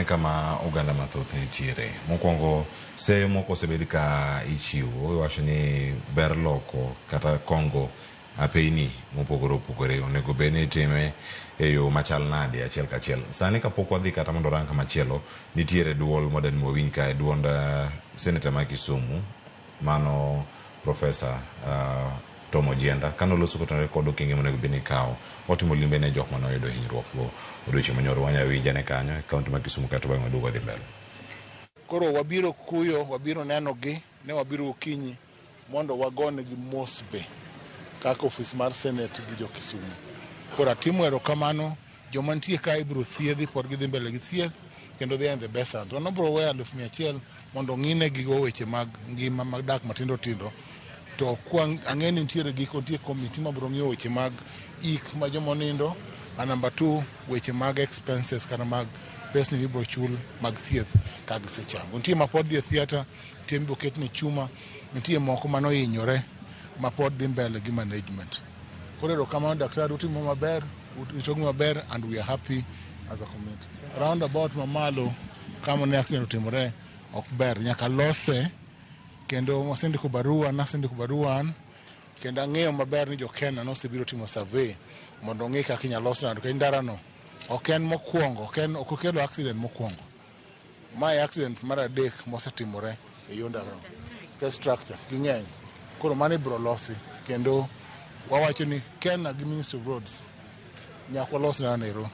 Mano e kama oganda mathoth nitiere. Mokwongo, seyo moko osebed ka ichiwo, iwacho ni ber loko kata kongo apeyni mopogore opogore onego bed ni itime e yo machal nade achiel kachiel. Sani kapok wadhi kata mondo orang kamachielo, nitiere duol mwadwa ni wawinj kae, duond Senator ma Kisumu, mano Professor Tom Ojienda, kane oloso kotenore kod okenge monego bed ni ikawo, otimo limbe ne jok mane oyudo hinyruok go odiochieng' manyoro. Wanya winjane kanyo e kaunti ma Kisumu kaeto bang'e waduogo wadhi mbele. Koro wabiro kuyo, wabiro nenogi, ne wabiro gokinyi mondo wagonegi mos be kaka ofis mar Senate gi jo Kisumu. Koro atimo erokamano, joma nitie ka ibiro thiedhi, pod gidhi mbele gi thieth kendo they are in the best hands. Wan wabiro weyo 100,000 mondo ong'ine gigo weche mag ngima mag dak matindo tindo. To kwa ang'e ni nitiere giko, nitie committee mabiro ng'iyo weche mag ik ma joma onindo, and number two, weche mag expenses kata mag pesni mibiro chul mag thieth ka gisechango. Nitie ma pod dhi e theatre, nitie mibiro ketne chuma, nitie moko manohinyore ma pod dhi mbele gi management. Koro erokamano daktari, utimo maber, uritogi maber and we are happy as a community. Roundabout mamalo kama ne accident otimore ok ber, nyaka lose kendo wasendiko barua, nasendiko barua an kendo ang'eyo maber ni jo Kenya nosebiro timo survey mondo ong'e kaka inyalo los ndara nikech ndarano ok en mokwongo, ok en ok okelo accident mokwongo. Mae accident mar adek mosetimore e yo ndarano. Ke structure ging'eny. Koro mano ibiro losi kendo wawacho ni Kenya gi Ministry of Roads nyaka walos ndarano ero.